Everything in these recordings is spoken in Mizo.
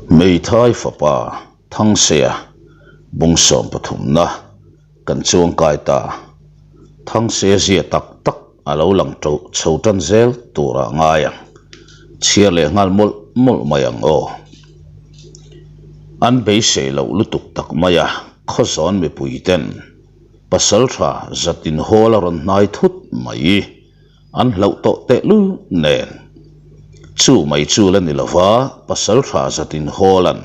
Hmeithai fapa Thangseia bung sawm pathumna kan chuang kai ta. Thangseia zia tak tak a lo lang to chho tan zel turah ngai ang. Chhiar leh nghal mawlh mawlh mai ang aw. An beisei loh lutuk tak mai a, khawzawn mipui ten pasal tha zatin hawl a rawn hnai thut mai. An hlauh tawh tehlul nen. Chu mai chu la ni lova, pasal tha zatin hawl an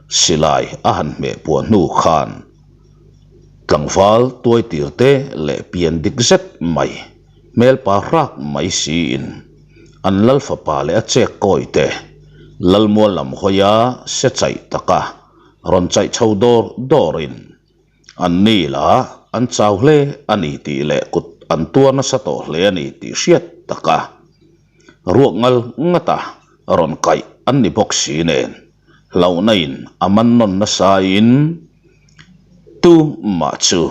silai a han hmeh puah hnu khan tlangval tuai tir te leh pian dik zet mai, hmelpa hrak mai siin an lal fapa leh a chek kawi te lalmual lam hawia se chaih taka rawn chaih chho dawr dawrin An ni la an chau hle a ni tih leh kut an tuar nasa tawh hle a ni tih hriat taka ruak ngal ngata rawn kaih an ni bawk si nen hlauhna in a man nawn nasa in tu mah chu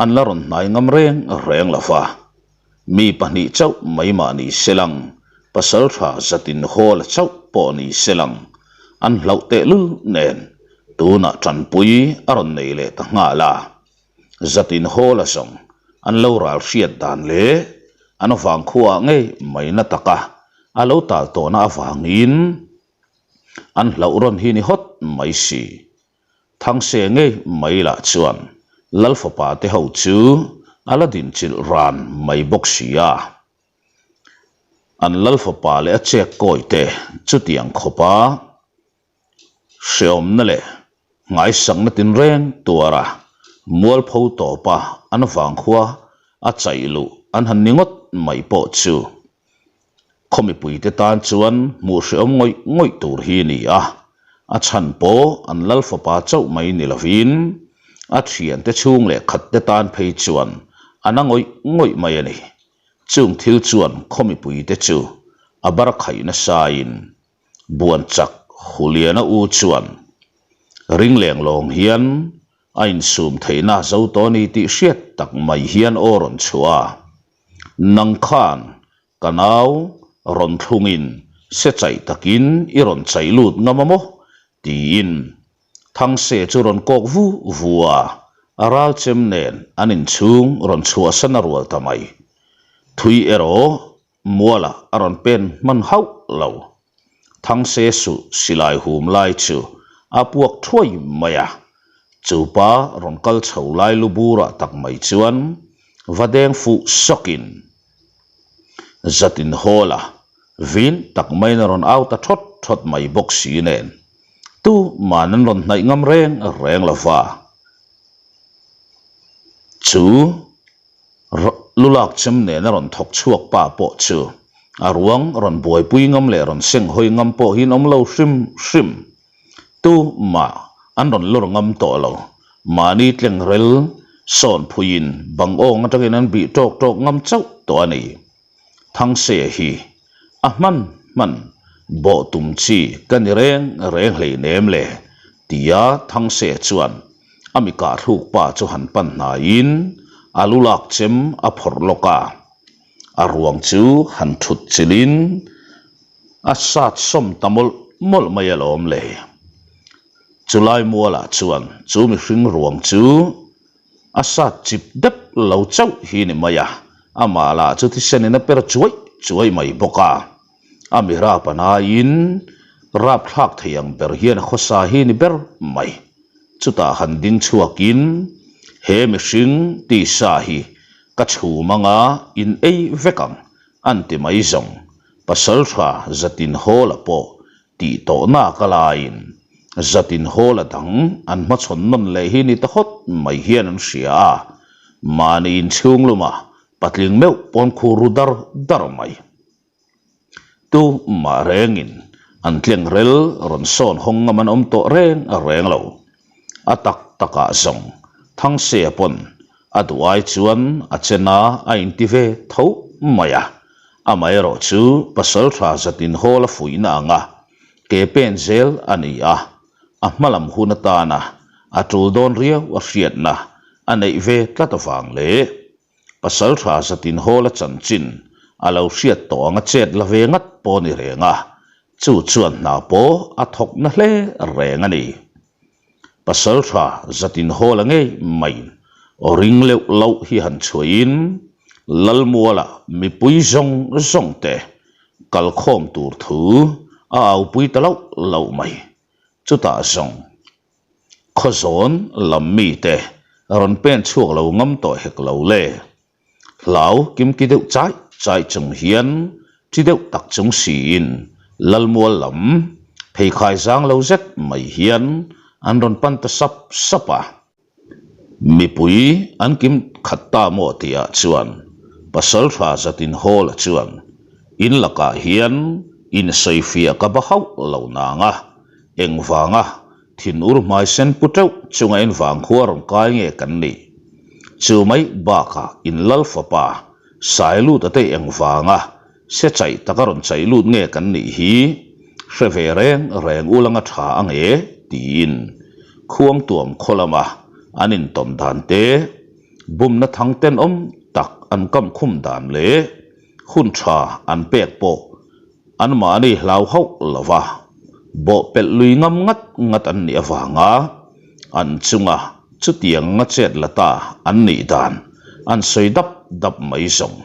an la rawn hnai ngam reng reng lo va. Mi pahnih chauh mai mah ni se lang, pasal tha zatin hawl a chauh pawh ni se lang, an hlauh tehlul nen tunah tanpui a rawn nei leh ta nghal a. Zatin hawl a zawng an lo ral hriat dan leh an vangkhuaah ngei mai na taka a lo tal tawhna avangin an hlauh rawn hi ni hawt mai si. Thangse ngei mai lah chuan Lal fapa te ho chu a la dinchilh ran mai bawk si a. An Lal fapa leh a chek kawi te chutiang khawpa hreawmna leh ngaisakna tinreng tuara mualpho tawpa an vangkhua a chaih luh an han ni ngawt mai pawh chu Khaw mipuite tan chuan hmuh hrehawm ngawih ngawih tur hi a ni a, a chhan pawh an lal fapa chauh mai ni lovin a thiante chhung leh khatte tan phei chuan a na ngawih ngawih mai a ni. Chung thil chuan khaw mipuite chu a bar khaih nasain buan chak Huliana u chuan ring leng lawng hian a insum theihna zo tawh a ni tih hriat tak mai hian aw rawn chhuah a. Nang khan ka nau rawn thlungin se chaih takin i rawn chaih lut ngam a maw? tiin Thangse chu rawn kawk vu vu a, a ral chem nen an inchhung rawn chhuahsan a rual ta mai. Thui erawh mualah a rawn pen hman hauh lo. Thangse suh silai hum lai chu a puak thuai mai a, chupa rawn kal chho lai lu burah tak mai chuan va deng fuh sawkin zatin hawl a, vin tak maiin a rawn au ta thawt thawt mai bawk si nen tuman an rawn hnaih ngam reng reng lo va, chu Lu lak chem nen a rawn thawk chhuak pa pawh chu a ruang rawn buaipui ngam leh rawn seng hawi ngam pawh hian awm lo hrim hrim. Tu mah an rawn lawr ngam tawh lo. Mahni tleng rel sawn phuiin bang awng atangin an bih tawk tawk ngam chauh tawh a ni. Thangse hi a hman hman bawh tum chi ka ni reng reng hleinem le tia Thangse chuan A mi kahthluk pa chu han pan hnaiin a lu lak chem a phawrh lawk a, a ruang chu han thut chilhin a sat sawm ta mawlh mawlh mai alawm le. Chulai mualah chuan chu mihring ruang chu a sat chip dep lo chauh hi ni mai a, amah lah chu thisenin a per chuai chuai mai bawk a. A mi rap a naiin rapthlak thei ang ber hian a khawsa hi ni ber mai. Chutah han ding chhuakin he mihring tisa hi ka chhum anga in ei vek ang an ti mai zawng. Pasaltha Zatin Hawla pawh tih tawh nak a laiin Zatin Hawla dang an hmachhawn nawn leh hi ni ta hawt mai hian an hria a, mahni inchhung luma patling meuh pawn khur ru dar dar mai. Tu mah rengin an tleng rel rawn sawn hawng ngam an awm tawh reng reng lo. A tak takah zawng Thangse pawn a duh ai chuan a chen a a inti ve tho mai a. Amaherawh chu Pasaltha zatin hawl a fuihna anga ke pen zel a ni a, a hmalam hun atana a tul dawn riau a hriatna a neih ve tlat avang leh Pasal tha zatin hawl a chanchin a lo hriat tawh ang a chet la ve ngat pawh a ni reng a. Chu chuan hna pawh a thawk na hle reng a ni. Pasaltha zatin hawla ngei maiin aw ring leuh loh hi han chhuahin Lalmuala mipui zawng zawng te kalkhawm tur thu a aupui ta loh loh mai. Chutah zawng Khawzawn lam mite rawn pen chhuak lo ngam tawh hek lo le. Hlau kimki deuh chai chai chung hian thi deuh tak chung siin Lalmual lam pheikhai zang lo zet mai hian an rawn pan ta sap sap a. Mipui an kim khat ta maw tihah chuan Pasaltha Zatin Hawla chuan in lakah hian insawifiah ka ba hauh lo nang a, engvanga Thinur hmai sen pu teuh chunga in vangkhua rawn kai nge kan nih? Chu mai bakah in lal fapa sai lut a tei eng vanga se chaih taka rawn chaih lut nge kan nih hi hre ve reng reng ulanga tha a nge tiin khuangtuam khaw lama an intawn dan te, bumna thang tenawm tak an kam khum dan leh hun tha an pek pawh Anmahni hlau hauh lo va, bawhpelh lui ngam ngat ngat an nih avanga an chunga chutiang nga chet la ta an nih dan an sawi dap dap mai zawng.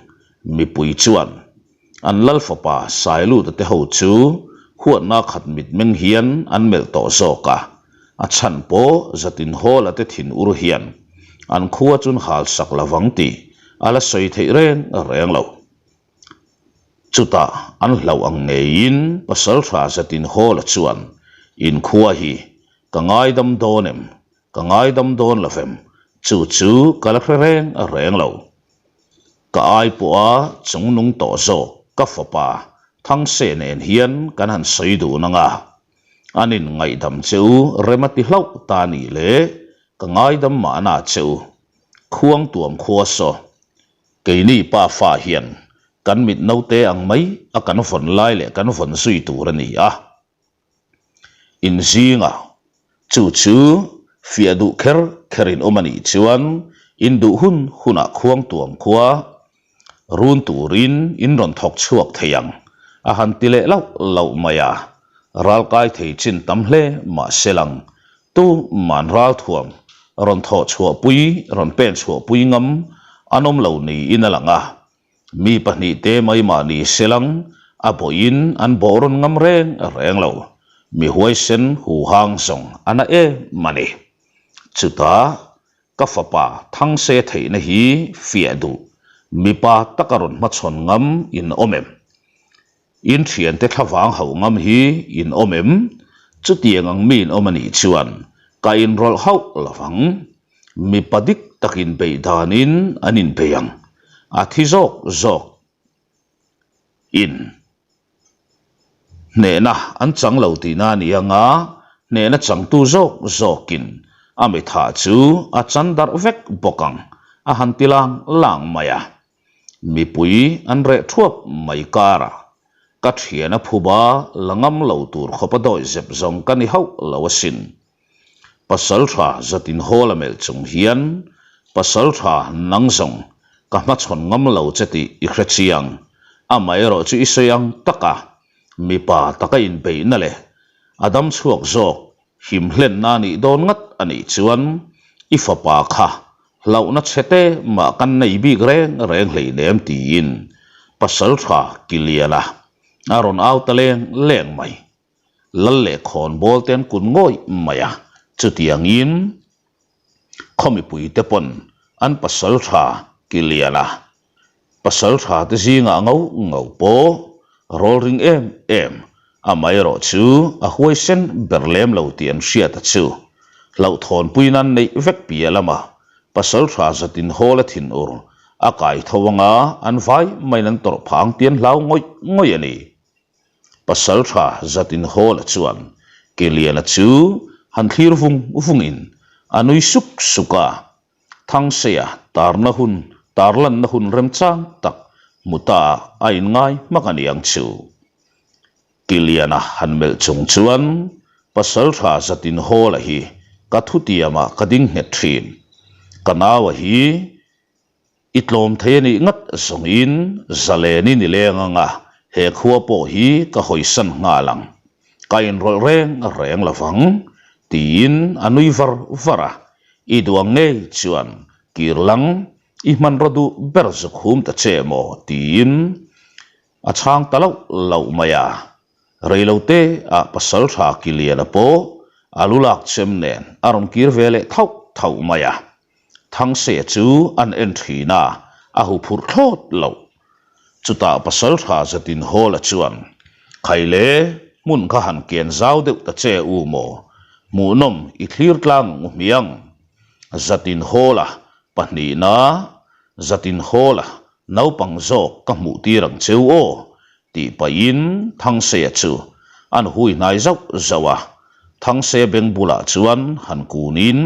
Mipui chuan an lal fapa Sailuta te ho chu huatna khat mitmeng hian an melh tawh zawk a, a chhan pawh Zatin Hawla te thin ur hian an khua chun hal sak lovang tih a la sawi theih reng reng lo. Chutah an hlauh ang ngeiin Pasaltha Zatin Hawla chuan inkhua hi ka ngaidam dawn em, ka ngaidam dawn lo vem, chu chu ka la hre reng reng lo. Ka ai pawha chungnung tawh zawk ka fapa Thangse nen hian kan han sawi dun anga, an inngaihdam che u rem a ti hlauh ta nih leh ka ngaidam mahna che u, Khuangtuam khua saw Keini pa fa hian kan mit naute ang mai a kan vawn lai leh kan vawn zui tur a ni a. Inzinga chu chu fiah duh kher kher in awm a nih chuan in duh hun hunah khuangtuam khua run turin in rawn thawk chhuak thei ang a han ti leh lauh lauh mai a. Ralkai thei chin tam hle mahse lang Tu man ralthuam rawn thawh chhuahpui, rawn pen chhuahpui ngam an awm lo niin a lang a. Mi pahnihte mai mahni selang a bawhin an bawh rawn ngam reng reng lo. Mi huaisen huhang zawng a na em a ni. Chutah ka fapa Thangse theihna hi fiah duh mipa taka rawn hmachhawn ngam in awm em? In thiante thlavang hauh ngam hi in awm em? Chutiang ang mi in awm a nih chuan ka inrawlh hauh lo vang. Mipa dik tak inbeih danin an inbei ang. A thi zawk zawk in hnehna an chang lo tihna a ni ang a, hnehna changtu zawk zawkin a mithah chu a chan darh vek bawk ang a han ti lang lang mai a. Mipui an reh thuap mai karah ka thian a phuba la ngam lo tur khawp a dawi zep zawng ka ni hauh lo asin. Pasaltha zatin hawl a melh chung hian Pasaltha nang zawng ka hmachhawn ngam lo che tih i hre chiang, amaherawh chu i sawi ang taka mipa taka inbeihna leh a dam chhuak zawk Himhlenna a nih dawn ngat a nih chuan i fapa kha hlauhna chhe te mah kan nei bik reng reng hleinem tiin Pasaltha Kiliana a rawn au ta leng leng mai. Lal leh khawnbawl te an kun ngawih mai a, chutiangin khaw mipuite pawn an Pasaltha Kiliana Pasal tha te zingah ngau ngau pawh rawl ring em em, amaherawh chu a huaisen ber lem lo tih an hriat a chu. Hlauhthawnpui nan neih vek piah lamah pasal tha zatin hawl a thin ur a kai tho anga an vai maiin an tawrh phang tih an hlau ngawih ngawih a ni. Pasal tha zatin hawl a chuan Keliana chu han thlir vung vungin a nui suk suk a. Thangseia tarna hun, tarlanna hun remchang tak hmu ta a inngai hmak a niang chu. Kiliana han melh chung chuan Pasaltha Zatin Hawla hi ka thutiamah ka ding nghet thin. Ka naua hi i tlawm thei a nih ngat zawngin zalenin i leng ang a. He khua pawh hi ka hawisan nghal ang, ka inrawlh reng reng lo vang, tiin a nui var var a. I duang ngei chuan kir lang i hmanraw duh ber zuk hum ta che maw? tiin a chhang ta loh loh mai a. Reilote ah Pasaltha Kiliana pawh a lu lak chem nen a rawn kir ve leh thauh thauh mai a. Thangse chu an en thin a, a huphurh thlawt loh. Chutah Pasaltha Zatin Hawla chuan, Khaile, hmun kha han ken zau deuh ta che u maw? Hmuhnawm i thlir tlang ang u hmiang. Zatin Hawla pahnihna, Zatin Hawla naupang zawk ka hmuh tir ang cheu aw, tih pahin Thangseia chu an hui hnai zauh zauh a. Thangse beng bulah chuan han kunin,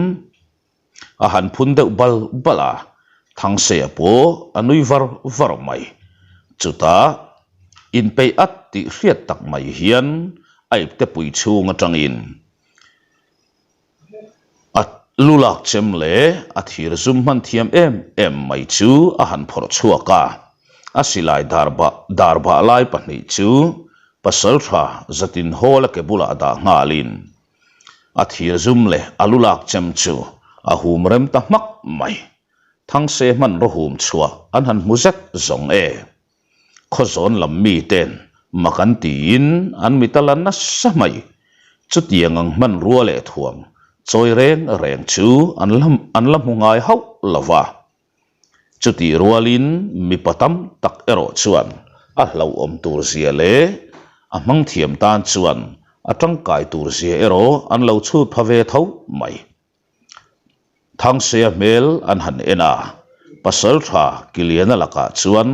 A han phun deuh bal bal a, Thangseia pawh a nui var var mai. Chutah, inpeih at tih hriat tak mai hian a ipte pui chhung atangin a lu lak chem leh a thir zum hman thiam em em mai chu a han phawrh chhuak a. A silai dar bah lai pahnih chu Pasaltha Zatinhawla ke bulah dah nghalin A thir zum leh a lu lak chem chu a hum rem ta hmak mai. Thangse hmanraw hum chhuah an han hmu zet zawng e. Khawzawn lam miten mak an tiin an mit a la nasa mai. Chutiang ang hmanrua leh thuam chawi reng reng chu an la an la hmu ngai hauh lo va. Chutih rualin mipa tam tak erawh chuan a hlauhawm tur zia leh a hmang thiam tan chuan a tangkai tur zia erawh an lo chhut pha ve tho mai. Thangseia hmel an han en a, Pasaltha Kiliana lakah chuan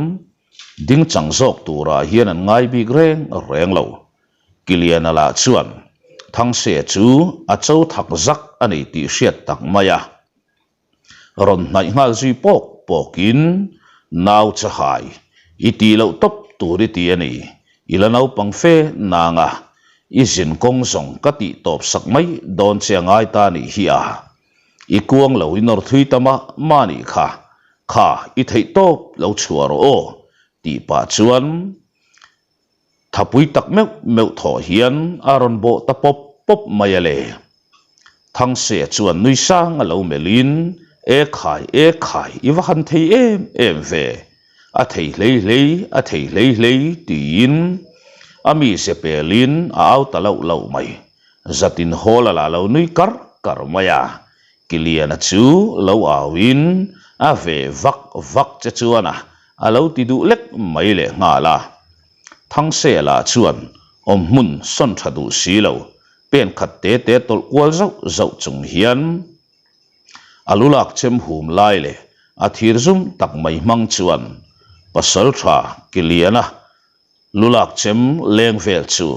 dingchang zawk turah hian an ngai bik reng reng lo. Kiliana lah chuan Thangseia chu a cho thak zak a ni tih hriat tak mai a. Rawn hnaih nghal zui pawk pawkin, Nau chahai, i tih loh tawp tur i ti a ni. I la naupang fe nang a, i zin kawng zawng ka tih tawp sak mai dawn che a ngai ta nih hi a. I kuang lo i nawr thui ta mah mah nih kha, kha i theih tawp lo chhuah rawh aw, tih pah chuan Thapui tak meuh meuh thawh hian a rawn bawh ta pawp pawp mai a le. Thangse chuan nui sang a lo melhin, E khai, e khai, i va han thei em em ve. A thei hlei hlei, a thei hlei hlei, tiin a mi ze pelin a au ta loh loh mai. Zatin hawl a la lo nui kar kar mai a. Kiliana chu lo auin a ve vak vak che chuan a a lo ti duh lek mai leh nghal a. Thangsela chuan awm hmun sawn tha duh si lo, pen khat te te tawlh kual zauh zauh chung hian a lu lak chem hum lai leh a thir zum tak mai hmang chuan Pasaltha Kiliana lu lak chem leng vel chu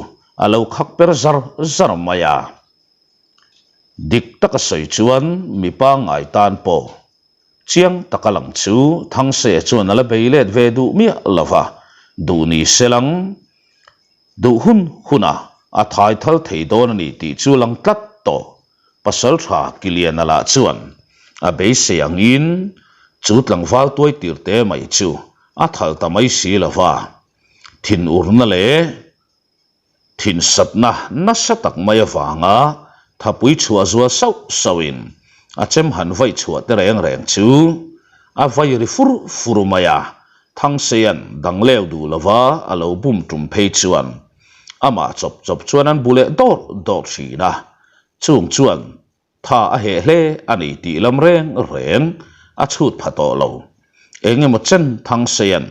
a lo khak per zar zar mai a. Dik taka sawi chuan mi pangngai tan pawh Chiang taka lang chu Thangse chuan a la bei let ve duh miah lo va, duh ni se lang, duh hun hunah a thai thal thei dawn a ni tih chu lang tlat tawh. Pasaltha Kiliana lah chuan a beisei angin chu tlangval tuai tir te mai chu a thal ta mai si lo va, thinurna leh Thinsatna nasa tak mai avanga thapui chhuah zual sauh sauhin a chem han vaih chhuah te reng reng chu a vai ri fur fur mai a, Thangsean dangleu duh lova a lo bum tum phei chuan amah chawp chawp chuan an bu leh dawrh dawrh thin a, chung chuan Tha a heh hle a ni tih lam reng reng a chhut pha tawh lo. Eng emaw chen Thangsean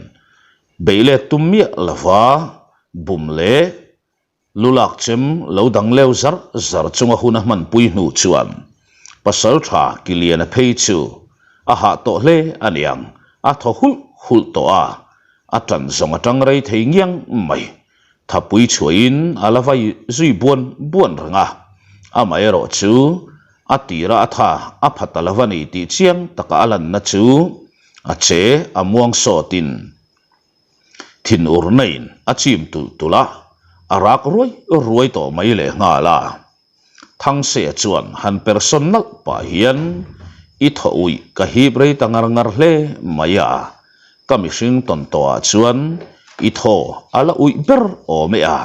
beih let tum miah lova bum leh lu lak chem lo dang leu zar zar chunga hun a hmanpui hnu chuan Pasaltha Kiliana phei chu a hah tawh hle a niang, a thaw hulh hulh tawh a, a tan zawng a tang rei thei ngiang mai. Thapui chhuahin a la vai zui buan buan reng a, amaherawh chu a tira a tha a pha ta lo a ni tih chiang taka a lanna chu a che a muang sawtin thinur naiin a chim tulh tulh a, a rak ruai ruai tawh mai lehnghal a. Thangse chuan han persawn nalh pah hian i thaw uih ka hip rei ta ngar ngar hle mai a, ka mihring tawn tawhah chuan I thaw a la uih ber awm e a,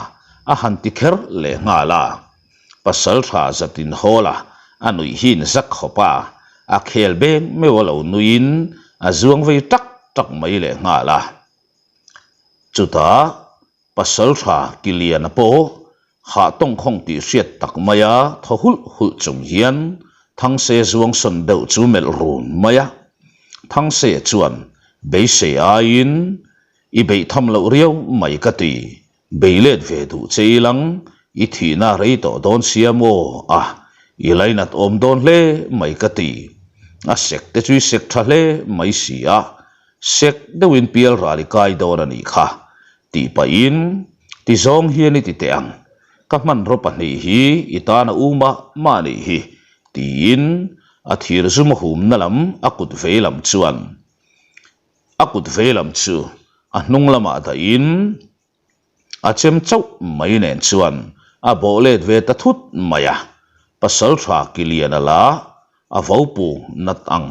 a han ti kher leh nghal a. Pasaltha zatin hawl a, a nuih hi in zak khawp a, a khel beng meuh a lo nuiin a zuang vei tak tak mai leh nghal a. Chutah Pasaltha Kiliana pawh hah tawngkhawng tih hriat tak maia thaw hulh hulh chung hian Thangse zuang sawn deuh chu melh run mai a. Thangse chuan beisei aiin i beih tham loh riau mai ka ti, bei let ve duh che ilang i thihna rei tawh dawn sia maw a, i lainat awm dawn hle mai ka ti. A sek te chu i sek tha hle mai si a, Sek deuhin pial ral i kai dawn a nih kha, tih pahin ti zawng hian i ti teh ang, ka hmanraw pahnih hi i tan a u mah mah a nih hi, tiin a thir zum a humna lam a kut vei lam chuan a kut vei lam chu a hnung lamah dahin A chem chauh mai nen chuan a bawh let ve ta thut mai a, Pasaltha Kiliana la a vopu nat ang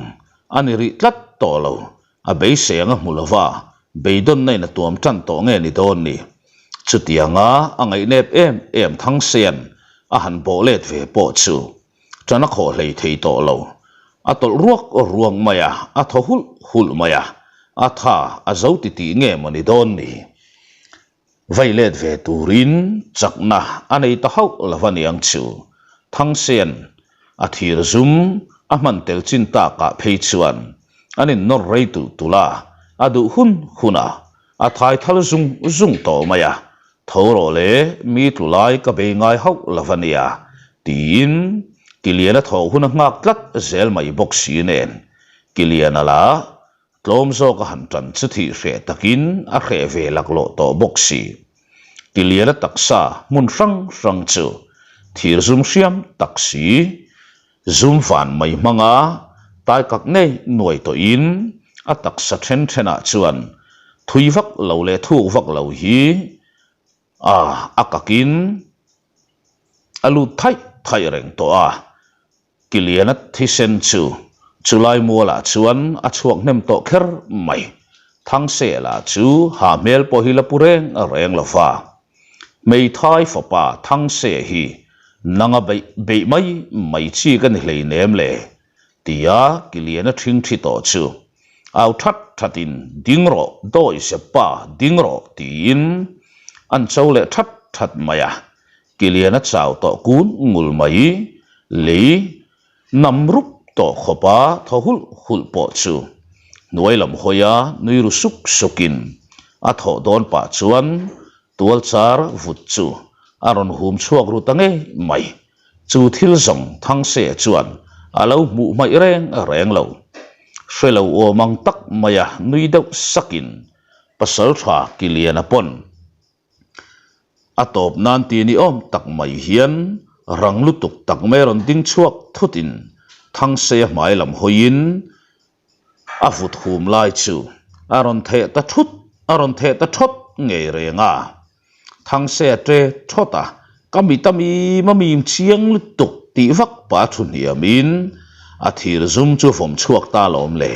a ni rih tlat tawh lo, a beisei ang a hmu lo va, beidawnna in a tuam tan tawh nge ni dawn ni? Chutianga a ngaihnep em em Thangsean a han bawh let ve pawh chu tan a khawh hlei thei tawh lo. A tawlh ruak ruak mai a, a thaw hulh hulh mai a, a tha a zo ti tih nge maw ni dawn ni? Vei let ve turin chakna a nei ta hauh lo va niang chu. Thangsen a thir zum a hman tel chin takah phei chuan an innawr rei tulh tulh a, a duh hun hunah a thai thal zung zung tawh mai a, Tho rawh le, mi tlu lai ka bei ngai hauh lo va nia, tiin Kiliana thawh hun a nghak tlat zel mai bawk si nen. Kiliana lah tlawm zawk a han tan chu thih hreh takin a hreh ve laklawh tawh bawk si. Kiliana taksa hmun hrang hrang chu thir zum hriam tak si, zum van mai hmanga tai kak ngei nuai tawhin a taksa then thenah chuan thui vak lo leh thuk vak lo hi a a kakin a lut thaih thaih reng tawh a. Kiliana thisen chu chulai mualah chuan a chhuak hnem tawh kher mai. Thangsela chu ha hmel pawh hi la pu reng reng lo va. Hmeithai fapa Thangse hi nanga beih beih mai mai chi ka ni hleinem le, tia Kiliana ṭhing ṭhi tawh chu au ṭhat ṭhatin ding rawh dawi zep pa ding rawh tiin an cho leh ṭhat ṭhat mai a, Kiliana chau tawh kun ngul mai lei Nam rup tawh khawpa thaw hulh hulh pawh chu hnuai lam hawia nui ru suk sukin a thawh dawn pah chuan tual char vut chu a rawn hum chhuak ru ta ngei mai. Chu thil zawng Thangse chuan a lo hmuh hmaih reng reng lo. Hre lo awm ang tak maia nui deuh sakin Pasaltha Kiliana pawn A tawp nan ti ni awm tak mai hian rang lutuk tak mai rawn ding chhuak thutin Thangseia hmai lam hawiin a vut hum lai chu a rawn theh ta thut a rawn theh ta thawt ngei reng a. Thangseia ṭe thawt a, ka mit a mim a mim chiang lutuk tih vak pah thu hniamin a thir zum chu vawm chhuak ta lawm le.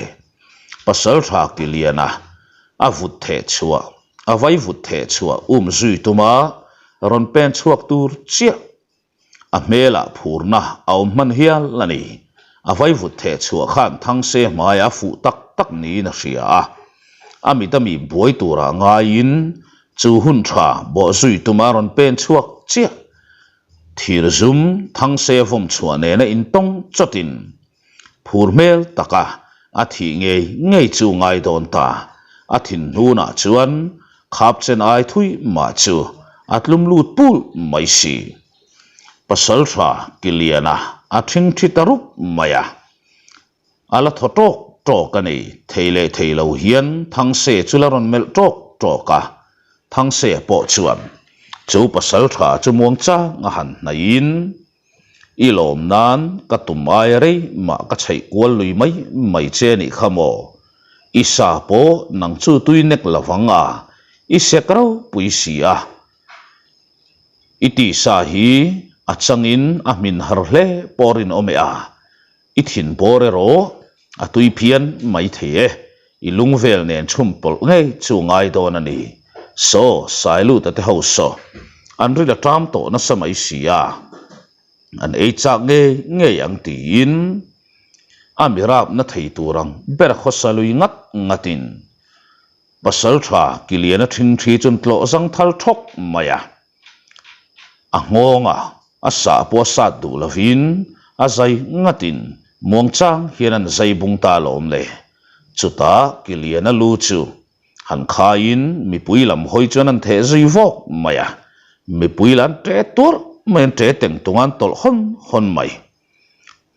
Pasalṭha Kiliana a vut theh chhuah A vaivut theh chhuah um zui tuma rawn pen chhuak tur chiah a hmelah phurna a awm hman hial a ni. A vaivut theh chhuah khan Thangse hmaiah a fuh tak tak niin a hria a. A mit a mi buai turah ngaiin chu hun tha bawh zui tuma rawn pen chhuak chiah thir zum Thangse vawm chhuah nena intawng chawtin Phur hmel taka a thih ngei ngei chu ngai dawn ta. A thin hnunah chuan khap chen ai thui mah chu a tlum lut pul mai si. Pasaltha Kiliana a thing thi ta rup mai a. A la thaw tawk tawk a ni. Thei leh thei lo hian Thangse chu la rawn melh tawk tawk a. Thangse pawh chuan chu pasaltha chu muang chang a han hnaihin I lawm nan ka tum aia rei mah ka chheih kual lui mai mai che nih kha maw? I sa pawh nang chu tui nek lo vang a, i sek ropui si a. I tisa hi a changin a hmin har hle pawh rinawm e a, i thin bawr erawh A tui phian mai thei e, i lung vel nen chhum pawlh ngei chu ngai dawn a ni. Saw, Sailuta te ho saw, an ril a ṭam tawh nasa mai si a, an ei chak ngei ngei ang tiin a mi rapna thei tur ang ber khawsa lui ngat ngatin Pasalṭha Kiliana ṭhingṭhi chuan tlawh zang thal ṭhawk mai a. A nghawnga a sah pawh a sat duh lovin a zai ngatin muangchang hian an zai bung ta alawm le. Chutah Kiliana lu chu han khaiin mipui lam hawi chuan an theh zui vawk mai a, mipui lah an ṭe tuarh mai an ṭe teng tung a an tawlh hawn hawn mai.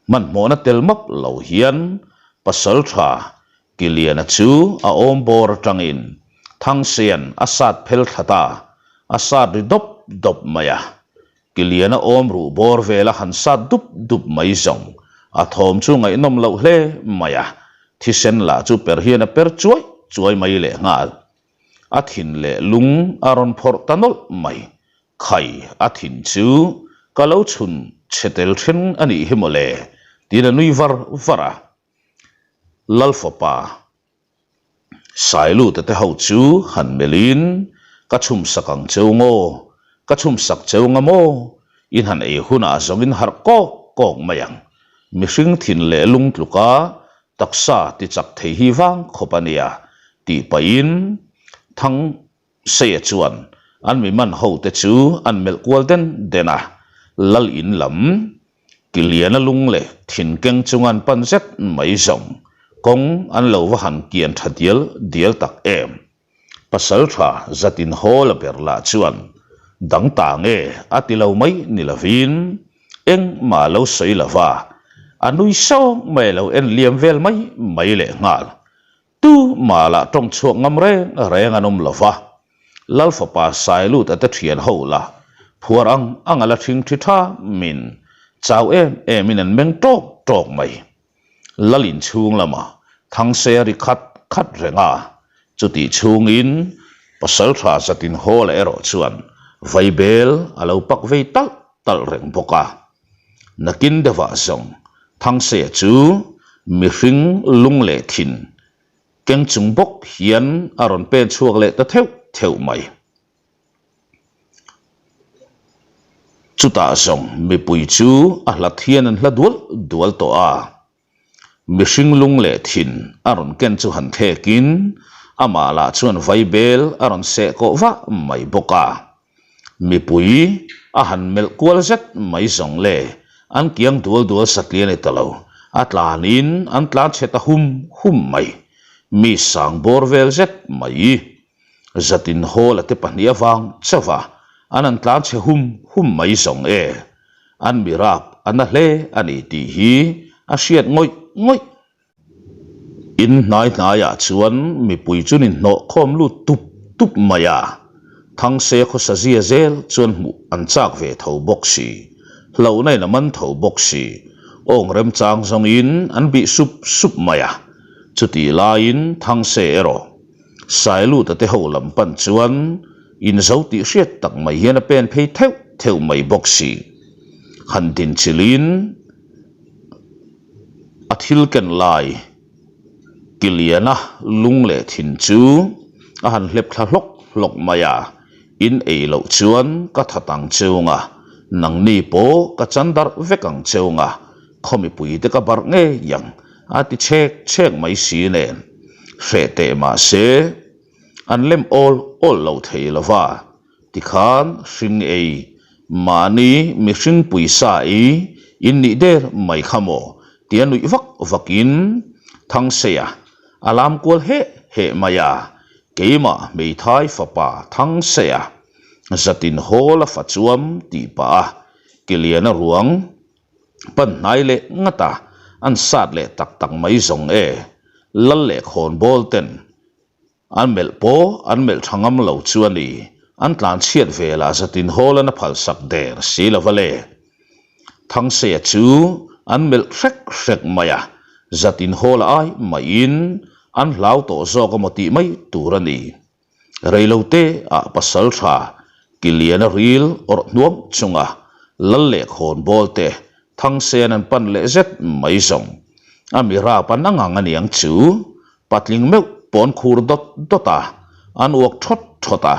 Hmanhmawhna tel map lo hian Pasalṭha Kiliana chu a awm bawr atangin Thangsean a sat phel thla ta, a sat ri dawp dawp mai a. Kiliana awm ruh bawr vela han sat dup dup mai zawng a thawm chu ngaihnawm loh hle mai a, thisen lah chu per hian a per chuai chuai mai lehnghal. A thin leh lung a rawn phawrh ta nawlh mai. Khai, a thin chu ka lo chhun chhe tel then a nih hi mawle, tiin a nui var var a. Lalfapa Sailuta te ho chu han melhin, Ka chhumsak ang cheu ngaw, ka chhumsak cheu nga maw? In han ei hunah zawngin harh kawk kawk mai ang. Mihring thin leh lung tluka taksa tichak thei hi vang khawp a nia, tih pahin Thang Seia chuan an mi man ho te chu an melh kual den den a, Lal in lam Kiliana lung leh thin keng chunga an pan zet mai zawng kawng an lo va han kian tha dial dial tak em. Pasaltha zatin haw la ber lah chuan dang ta nge a ti lo mai ni lovin engmah a lo sawi lo va, a nui sawng mai a lo en liam vel mai mai leh nghal. Tu mah lah tawng chhuak ngam reng reng an awm lo va, Lal fapa Sailuta te thian ho lah phuar ang ang a la thing thi tha min chau em em in an meng tawk tawk mai. Lal in chhung lamah Thangse a ri khat khat reng a, chutih chhungin Pasaltha Zatin Hawla erawh chuan vaibel a lo pak vei talh talh reng bawk a. Nakin deuhah zawng Thangseia chu mihring lung leh thin keng chung bawk hian a rawn pen chhuak leh ta theuh theuh mai. Chutah zawng mipui chu a hlat hian an hla dual dual tawh a. Mihring lung leh thin a rawn ken chu han thlekin amah lah chuan vaibel a rawn seh kawh vah mai bawk a. Mipui a han melh kual zet mai zawng le, an kiang dual dual satlian ni ta lo, a tlanin an tlan chhe ta hum hum mai. Mi sang bawr vel zet mai. Zatin Hawla te pahnih avang chauh a, an han tlan chhe hum hum mai zawng e. An mi rap a na hle a ni tih hi a hriat ngawih ngawih. In hnai hnaiah chuan mipui chu ni hnawh khawm lut tup tup mai a, Thangse khawsa zia zel chuan hmuh an chak ve tho bawk si, hlauhna in a man tho bawk si, awng remchang zawngin an bih sup sup mai a, chutih laiin Thangse erawh Sailuta te ho lam pan chuan inzo tih hriat tak mai hian a pen phei theuh theuh mai bawk si. Han din chilhin a thil ken lai Kiliana lung leh thin chu a han hlep thla hlawk hlawk mai a, in ei loh chuan ka that ang cheu nga, nangni pawh ka chan darh vek ang cheu nga, khaw mipui te ka barh ngei ang a ti chhek chhek mai si nen hreh teh mah se an lem awl awl lo thei lo va, tikhan hring ei mahni mihring puisa ei in nih der mai kha maw tia nuih vak vakin Thangseia a lam kual heh heh mai a, keimah hmeithai fapa Thangseia zatin hawl a fa chuam tih pah a Kiliana ruang Pan hnai leh ngat a, an sat leh tak tak mai zawng e. Lal leh khawnbawl ten an melh pawh an melh tha ngam lo chu a ni. An tlan chhiat velah zatin hawl an a phalsak der si lo va le. Thangseia chu an melh hrek hrek mai a, zatin hawl a ai maiin an hlau tawh zawk emaw tih mai tur a ni. Reilote ah pasal tha Kiliana ril awrh hnuam chunga lal leh khawnbawl te Thangsen an pan leh zet mai zawng. A mi rap an angang aniang chu patling meuh pawn khur dawt dawt a. an uak thawt thawt a,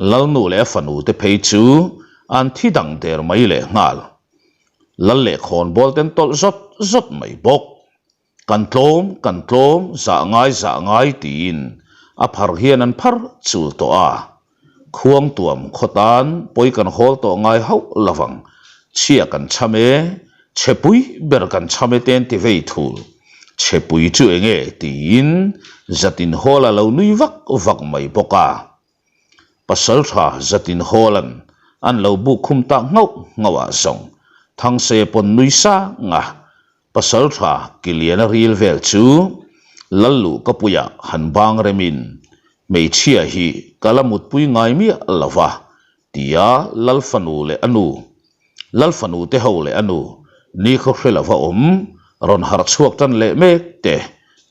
Lalnu leh a fanu te phei chu an thi dang der mai lehnghal. Lal leh khawnbawl ten tawlh zawt zawt mai bawk. Kan tlawm, kan tlawm, zah ngai, zah ngai tiin a phar hian an phar chul tawh a. Khuang tuam khaw tan pawi kan hawl tawh ngai hauh lovang, chhia kan cham e, chhepui ber kan cham e te an ti vei thul. Chhepui chu enge tiin zatin hawl a lo nui vak vak mai bawk a. Pasaltha zatin hawlan an lo buk khum tak nghauh nghauh ah zawng Thangse pawn nui sang a, Pasaltha Kiliana ril vel chu Lalluh Kapuia han bang remin hmeichhia hi ka la mutpui ngai miah lo va tia Lalfanu leh a nu Lalfanu te ho leh a nu nikhaw hre lova awm rawn harh chhuak tan leh mek te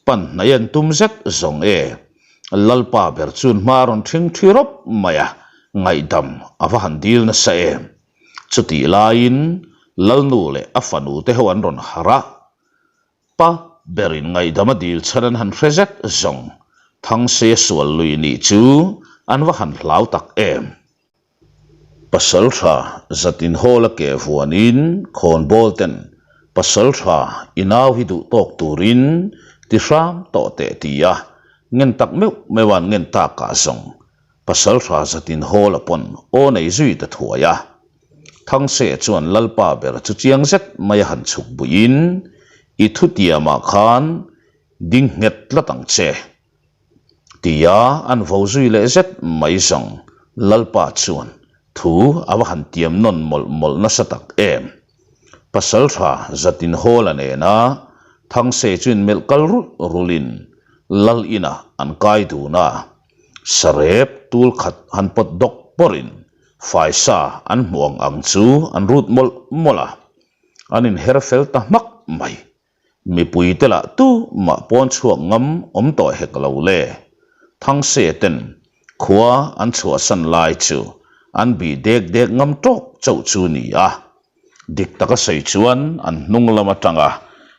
pan hnaih an tum zet zawng e. Lalpa ber chuan hma rawn ṭhing ṭhi rawp mai a, ngaihdam a va han dil nasa em. Chutih laiin Lalnu leh a fanu te ho an rawn harh a, pa berin ngaihdam a dil chhan an han hre zet zawng. Thangse sual lui nih chu an va han hlau tak em. Pasaltha zatin hawl a keh vuanin khawnbawl ten Pasaltha i nau hi duh tawk turin ti hram tawh teh ti a, ngen tak meuh meuh an ngen takah zawng Pasaltha zatin hawl a pawn aw nei zui ta thuai a. Thangse chuan Lalpa ber chu chiang zet mai a han chhuk buiin i thutiamah khan ding nghet tlat ang che. Tia an vo zui leh zet mai zawng Lalpa chuan thu a va han tiam nawn mawlh mawlh nasa tak em. Pasaltha Zatin Hawla nena Thangse chu inmelh kal rulh rulhin Lal inah an kai dun a, sarep tul khat han pawt dawk pawrhin faisa an hmuh ang ang chu an rut mawlh mawlh a, an inher fel ta hmak mai. Mipui te lah tu mah pawn chhuak ngam awm tawh hek lo le. Thangse ten khua an chhuahsan lai chu an bih dek dek ngam tawk chauh chu ni a. Dik taka sawi chuan an hnung lam atanga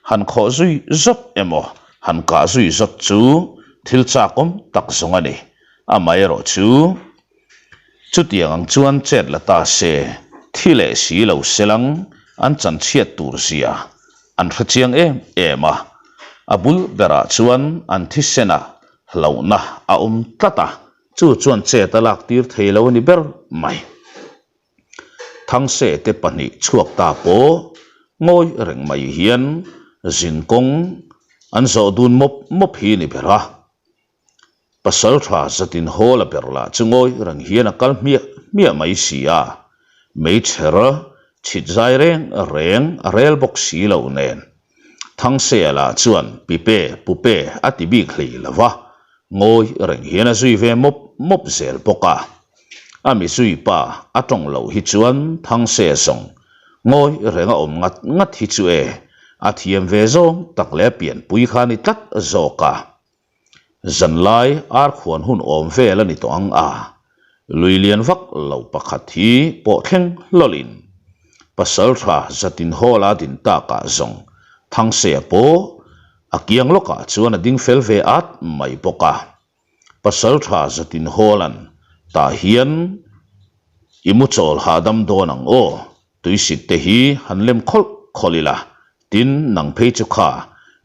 han khawh zui zawt emaw han kah zui zawt chu thil chakawm tak zawng a ni. Amaherawh chu Chutiang ang chuan chet la ta se, thi leh si lo selang an chanchhiat tur zia an hre chiang em em a. A bul berah chuan an thisenah hlauhna a awm tlat a, chu chuan chet a lak tir thei lo a ni ber mai. Thangse te pahnih chhuak ta pawh ngawi reng mai hian zinkawng an zawh dun mawp mawp hi ni ber a. Pasaltha zatin hawl a ber lah chu ngawi reng hian a kal hmiah hmiah mai si a, meichher chhit zai reng reng a rel bawk si lo nen. Thangseia lah chuan Pipe, Pupe a ti bik hlei lo va, ngawi reng hian a zui ve mawp mawp zel bawk a. A mi zui pa a tawng loh hi chuan Thangseia zawng ngawi reng a awm ngat ngat hi chu e, a thiam ve zawng tak leh a pianpui kha a ni tlat zawk a. Zanlai arkhuan hun awm vel a ni tawh ang a, lui lian vak lo pakhat hi pawh thleng hlawlhin Pasaltha Zatin Hall-a din takah zawng Thangseia pawh a kiang lawkah chuan a ding fel ve at mai bawk a. Pasaltha Zatin Hall-a'n tah hian i mu chawl hahdam dawn ang aw, tuisit te hi han lem khawlh khawlh ila Tin, nang phei chu kha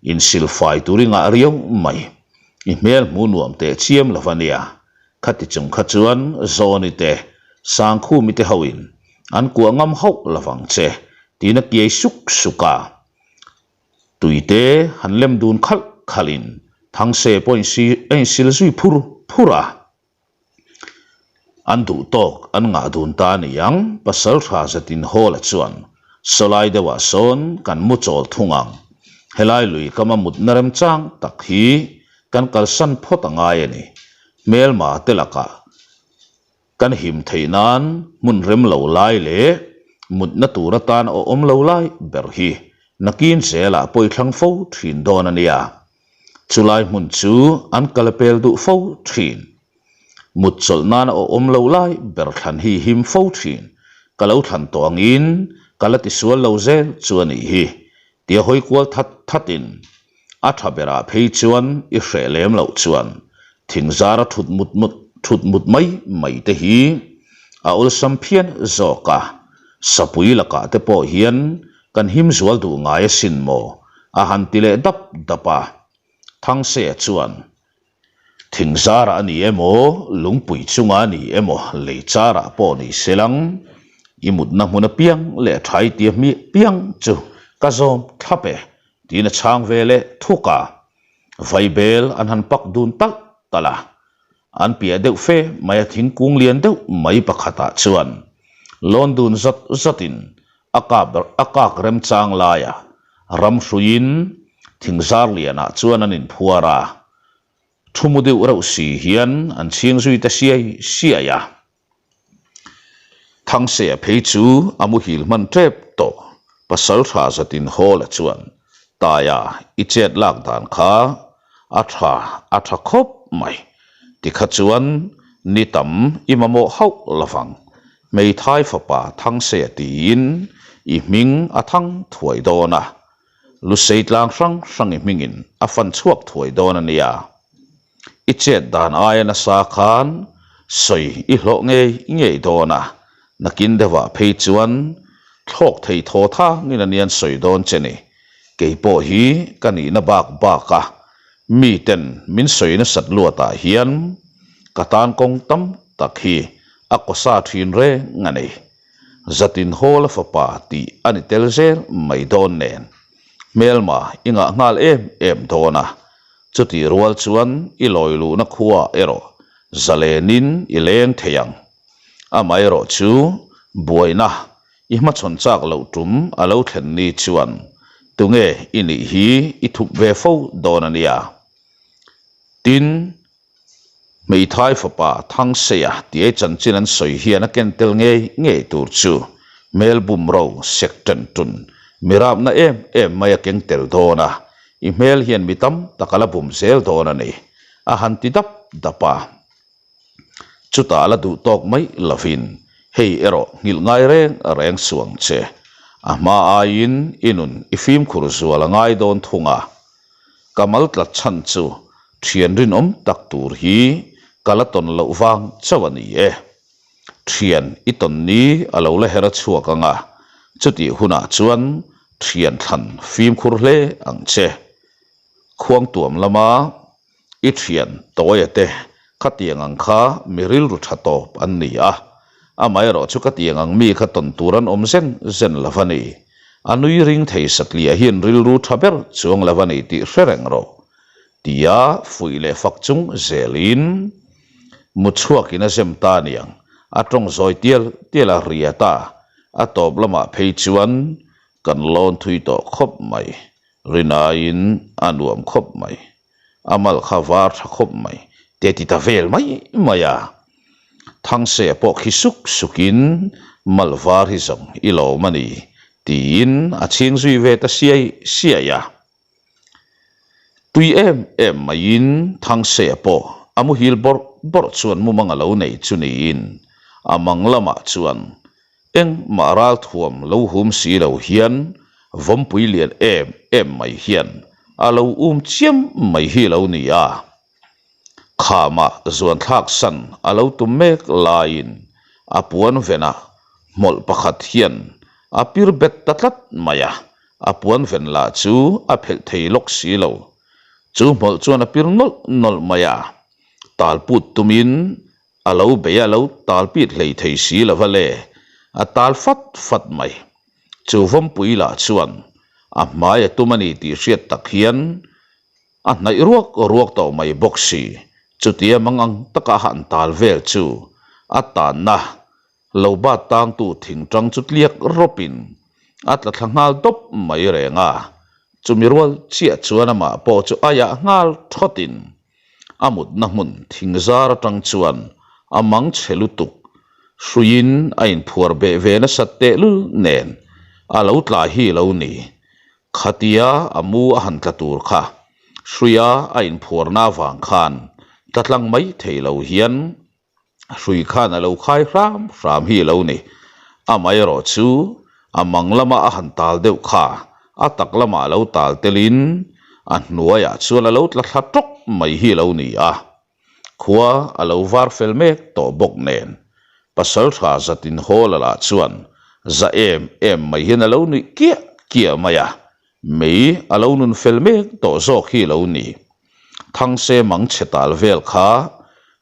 insil fai tur i ngah riau mai. I hmel hmu nuam teh chiam lo va nia. Khati chung kha chuan Zawni te, Sangkhumi te hoin an kuah ngam hauh lo vang che, tiin a kiai suk suk a. Tuite han lem dun khalh khalhin Thangse pawh a insil zui phur phur a. An duh tawk an ngah dun ta a ni ang, Pasaltha Zatin Hawla chuan sawlai deuhah sawn kan mu chawl thung ang. Helai lui kama mutna remchang tak hi kan kalsan phawt a ngai a ni. Hmelma te lakah kan him theih nan hmun rem lo lai leh mutna tur atan a awm lo lai ber hi nakin zelah pawi thlang fo thin dawn a nia. Chulai hmun chu an kal pel duh fo thin. Mut chawlh nana aw awm lo lai ber thlan hi him fo thin. Ka lo thlan tawh angin ka la tisual lo zel chu a nih hi. Tia hawi kual that thatin a tha berah phei chuan i hreh lem loh chuan thingzara thut mut mut. thut mut mai mai te hi a awlsam phian zawk a, sapui lakah te pawh hian kan him zual duh ngai asin maw a han ti leh dap dap a. Thangseia chuan, Thing zarah a ni emaw, lungpui chungah a ni emaw, lei charah pawh ni se lang, i mutna hmun apiang leh thai tia hmiah piang chu ka zawm thlap e, tiin a chhang ve leh thuk a. Vaibel an han pak dun talh talh a, an piah deuh fe mai a thingkung lian deuh mai pakhatah chuan lawn dun zawt zawtin a kap a kak remchang laia ram hruiin thingzar lianah chuan an inphuar a, thu mu deuh reuh si hian an chhing zui ta siai siai a. Thangseia phei chu a muhil hman tep tawh, pasal tha zatin Hawla chuan, Taia, i chet lak dan kha a tha a tha khawp mai, tikha chuan ni tam i mamawh hauh lovang, hmeithai fapa Thangseia tiin i hming a thang thuai dawn a, lusei tlang hrang hrang i hmingin a fan chhuak thuai dawn a nia. I chet dan aia nasa khan sawi i hlawh ngei ngei dawn a, nakin deuhah phei chuan thlawk thei thaw thangin a nian sawi dawn che ni. Kei pawh hi ka nihna bak bak a, miten min sawi nasat luatah hian ka tan kawng tam tak hi a kawsa thin reng a ni. Zatin Hawla fapa tih a ni tel zel mai dawn nen hmelma i ngah nghal em em dawn a, Chutih rual chuan i lawi luhna khuaah erawh zalenin i leng thei ang. Amaherawh chu buaina i hmachhawn chak loh tum a lo thlen ni chuan tunge i nih hi i thup ve fo dawn a nia. Tin, Hmeithai fapa Thangseia tiai chanchin an sawi hian a ken tel ngei ngei tur chu hmel bumro sek ṭen ṭun mi rapna em em mai a keng tel dawn a, i hmel hian mi tam tak a la bum zel dawn a ni, a han ti dap dap a. Chutah la duh tawk mai lovin hei erawh nghilh ngai reng reng suang che, a hma aiin i nun i fimkhur zual a ngai dawn thung a. Ka mal tlat chhan chu thian rinawm tak tur hi ka la tawn loh vang chauh a ni e. Thian i tawn ni a lo la her a chhuak ang a, chutih hunah chuan thian thlan fimkhur hle ang che. Khuangtuam lama i thian tawia te khatiang ang kha mi rilru tha tawp an ni a, amaherawh chu khatiang ang mi kha tawn tur an awm zen zen lo a ni. A nui ring thei satliah hian rilru tha ber chuang lo a ni tih hre reng rawh. Tia fuih leh fak chung zelin Mutchhuakin a zem ta aniang, a tawng zawi tial tial a ria ta, a tawp lamah phei chuan kan lawn thui tawh khawp mai, rinaiin a nuam khawp mai, a mal kha var tha khawp mai te ti ta vel mai mai a. Thangse pawh khi suk sukin mal var hi zawng i lawm a ni tiin a chhing zui ve ta siai siai a. Tui em em maiin Thangseia pawh a muhil bawrh bawrh chuan mumang a lo nei chu niin a mang lamah chuan engmah ralthuam lo hum si lo hian vawmpui lian em em mai hian a lo um chiam mai hi lo ni a. Khamah zuan thlak san a lo tum mek laiin a puan venah hmawlh pakhat hian a pir bet ta tlat mai a, a puan ven lah chu a phelh thei lawk si lo. Chu hmawlh chuan a pir nawlh nawlh mai a, tal put tumin a lo bei a lo tal pit hlei thei si lo va le, a tal fat fat mai. Chu vawmpui lah chuan a hmai a tum a ni tih hriat tak hian A hnaih ruak ruak tawh mai bawk si, chutia mangang taka han tal vel chu a tanna lo bat tangtu thingtang chu tliak rawpin a tla thla nghal dawp mai reng a, chumi rual chiah chuan amah pawh chu a yah nghal thawtin a mutna hmun thingzar atang chuan a mang chhe lutuk hruiin a inphuar beh ve nasat tehlul nen a lo tla hi lo ni. Khatia a mu a han tla tur kha hruia a inphuarna avang khan tla tlang mai thei lo hian hrui khan a lo khai hram hram hi a lo ni. Amaherawh chu a mang lama a han tal deuh kha a tak lamah a lo tal telin a hnuaiah chuan a lo tla thla tawk mai hi a lo ni a. Khua a lo var fel mek tawh bawk nen, Pasaltha zatin Hawla lah chuan za em em mai hian a lo nuih kiah kiah mai a, mei a lo nun fel mek tawh zawk hi lo ni. Thangse mang chhe tal vel kha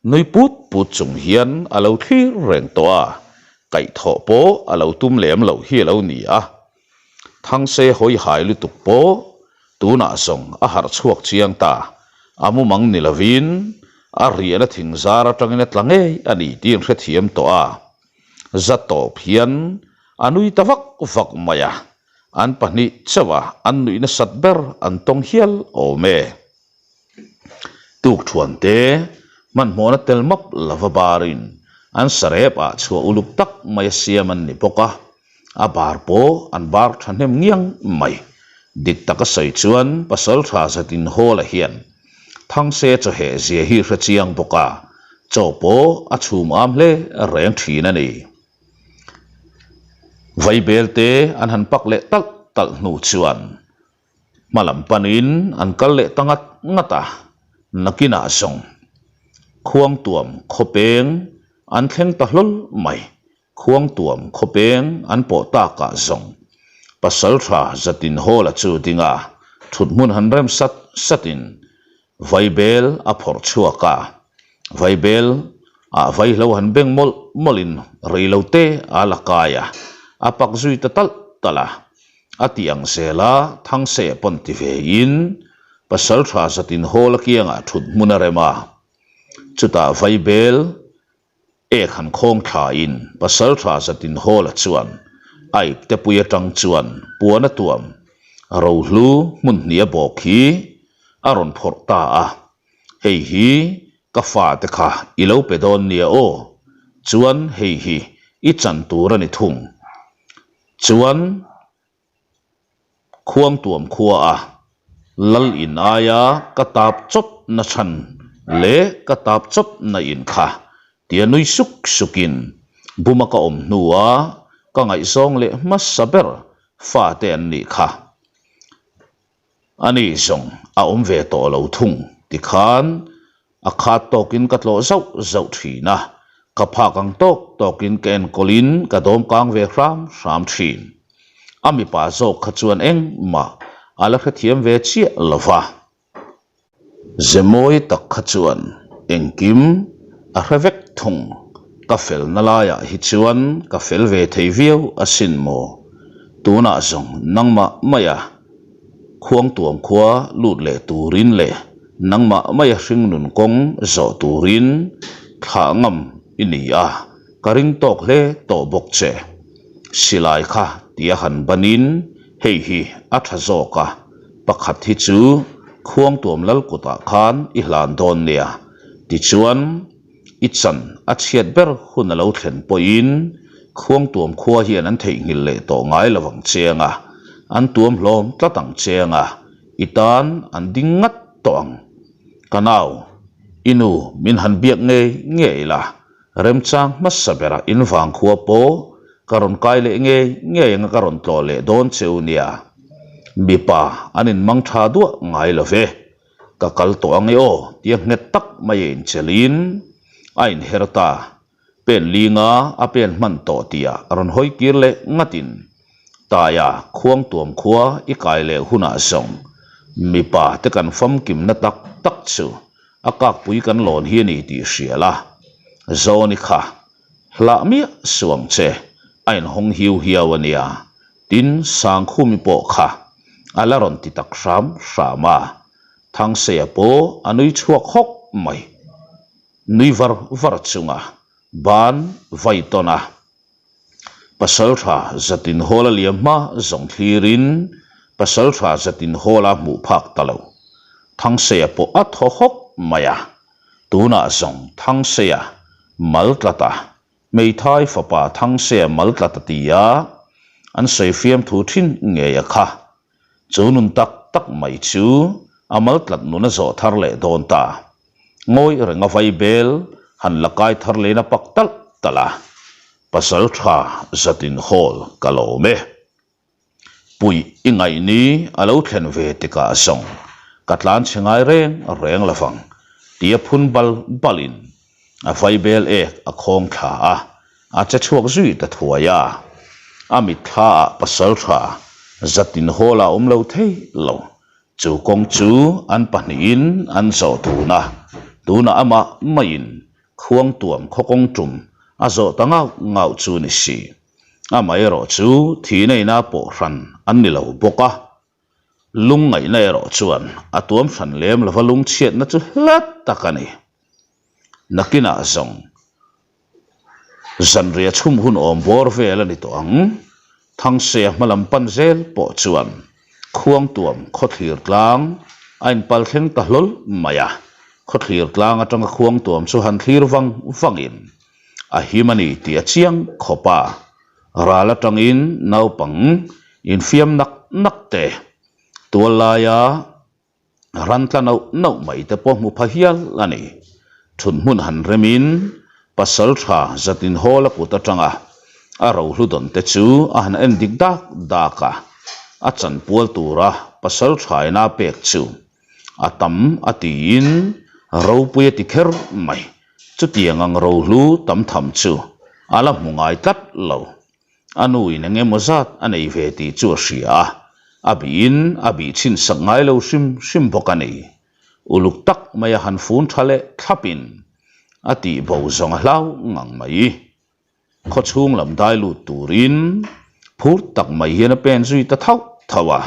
nui put put chung hian a lo thlir reng tawh a, kaihthawh pawh a lo tum lem loh hi a lo ni a. Thangse hawi hai lutuk pawh tunah zawng a harh chhuak chiang ta, a mumang ni lovin a riahna thing zar atangin a tla ngei a ni tih an hrethiam tawh a, za tawp hian a nui ta vak vak mai a, an pahnih chauh a an nuih nasat ber an tawng hial awm e. Tukthuan te hmanhmawhna tel map lova barin an sarep ah chhuah uluk tak mai a siam an ni bawk a, a bar pawh an bar thahnem ngiang mai. Dik taka sawi chuan Pasaltha Zatin Hawla hian Thangse chawheh zia hi hre chiang bawk a, chaw pawh a chhum am hle reng thin a ni. Vaibel te an han pak leh talh talh hnu chuan Hma lam panin an kal leh ta ngat ngat a, nakinah zawng Khuangtuam khawpeng an thleng ta hlawl mai. Khuangtuam khawpeng an pawh takah zawng Pasaltha Zatin Hawla chu ding a, thut hmun han rem sat satin Vaibel a phawrh chhuak a, Vaibel ah vaihlo han beng mawlh mawlhin reilo te a la kai a, a pak zui ta talh talh a. A tih ang zel a, Thangse pawn ti ve in Pasaltha zatin Hall a kiangah thut hmun a rem a, chutah Vaibel Ek han khawng thlain Pasaltha Zatin Hawla chuan a iptepui atang chuan puan a tuam rohlu hmun hnih a bawk hi a rawn phawrh ta a, Hei hi ka fate kha i lo pe dawn nia aw, chuan hei hi i chan tur a ni thung. Chuan Khuangtuam khua a lal in aia ka tap chawp na chhan leh ka tap chawp na in kha tia nui suk suk in buma ka awm hnu a ka ngaihzawng leh hmasa ber fate an nih kha. Ani zawng a awm ve tawh lo thung tikhan A khat tawkin ka tlawh zauh zauh thin a, ka phak ang tawk tawkin ka enkawlin ka dawm kang ve hram hram thin. A mipa zawk kha chuan engmah a la hrethiam ve chiah lo va. Zemawi tak kha chuan engkim a hre vek thung, ka felna laiah hi chuan ka fel ve thei viau asin maw? Tunah zawng nangmah maia Khuangtuam khua lut leh turin leh nangmah maia hringnun kawng zawh turin thlah ngam i ni a, ka ring tawk hle tawh bawk che. Silai kha tia han banin hei hi a tha zawk a, pakhat hi chu Khuangtuam lal kutah khan i hlan dawn nia, tichuan, I chan a chhiat ber hun a lo thlen pawhin Khuangtuam khua hian an theihnghilh leh tawh ngai lo ang che anga, an tuam hlawm tlat ang che anga, i tan an ding ngat tawh ang. Ka nau, i nu min han biak ngei ngei la, remchang hmasa berah in vang khua pawh ka rawn kai leh ngei ngei anga ka rawn tlawh leh dawn che u nia. Mipa an inmang tha duah ngai lo ve. Ka kal tawh ang e aw tia nghet tak mai a inchelin a inher ta. Pen linga a pen hman tawh tih ah rawn hawi kir leh ngatin Taia Khuangtuam khua i kai leh hunah zawng mipa te kan famkimna tak tak chu a kakpui kan lawn hi a ni tih hria la. Zawni kha hlah miah suh ang che a inhawng hiu hiau a nia. Tin, Sangkhumi pawh kha a la rawn ti tak hram hram a, Thangseia pawh a nui chhuak hawk mai. Nui var var chunga ban vai tawn a, Pasaltha Zatin Hall a liam hma zawng thlirin Pasaltha Zatin Hall a hmuh phak ta lo. Thangseia pawh a thaw hawk mai a, tunah zawng Thangseia mal tlat a, Hmeithai fapa Thangse mal tla ta ti a, an sawi fiamthu thin ngei a kha. Chu nun tak tak mai chu a mal tlat nun a zawh thar leh dawn ta. Ngawi reng a vai bel han la kai thar leh in a pak talh talh a, Pasal tha zatin hawl ka lawm e. Puih i ngaih ni a lo thlen ve tikah zawng ka tlan chhe ngai reng reng lovang. Tia phun bal balin a vaibel ek a khawng thla a, a che chhuak zui ta thuai a. A mitthla ah pasal tha zatin hawl a awm lo thei lo. Chu kawng chu an pahnihin an zawh dun a, tunah amah maiin khuangtuam khaw kawng tum a zawh ta ngauh ngauh chu ni si. Amaherawh chu thihna ina pawh hran an ni lo bawk a. Lungngaihna erawh chuan a tuam hran lem lova lungchhiatna chu hla tak a ni. Nakinah zawng zanriah chhum hun awm bawr vel a ni tawh ang. Thangse hmalam pan zel pawh chuan Khuangtuam khawthlir tlang a inpal thleng ta hlawl mai a. Khawthlir tlang atanga Khuangtuam chu han thlir vang vangin a him a ni tih a chiang khawp a. Ral atangin naupang infiam nak nak te, tual laia ran tla nauh nauh mai te pawh hmu pha hial a ni. Thut hmun han remin pasal tha zatin hawl a kut atanga a rohlu dawn te chu a han en dik dak dak a, a chanpual tura pasal tha ina pek chu a tam a tiin ropui a ti kher mai. Chutiang ang rohlu tam tham chu a la hmu ngai tlat lo. A nu in eng emaw zat a nei ve tih chu a hria a, a bihin a bih chhin sak ngai lo hrim hrim bawk a ni. Uluk tak mai a han fun tha leh thlapin a tih bo zawng a hlau ngang mai. Khaw chhung lam dai lut turin phur tak mai hian a pen zui ta thauh thauh a.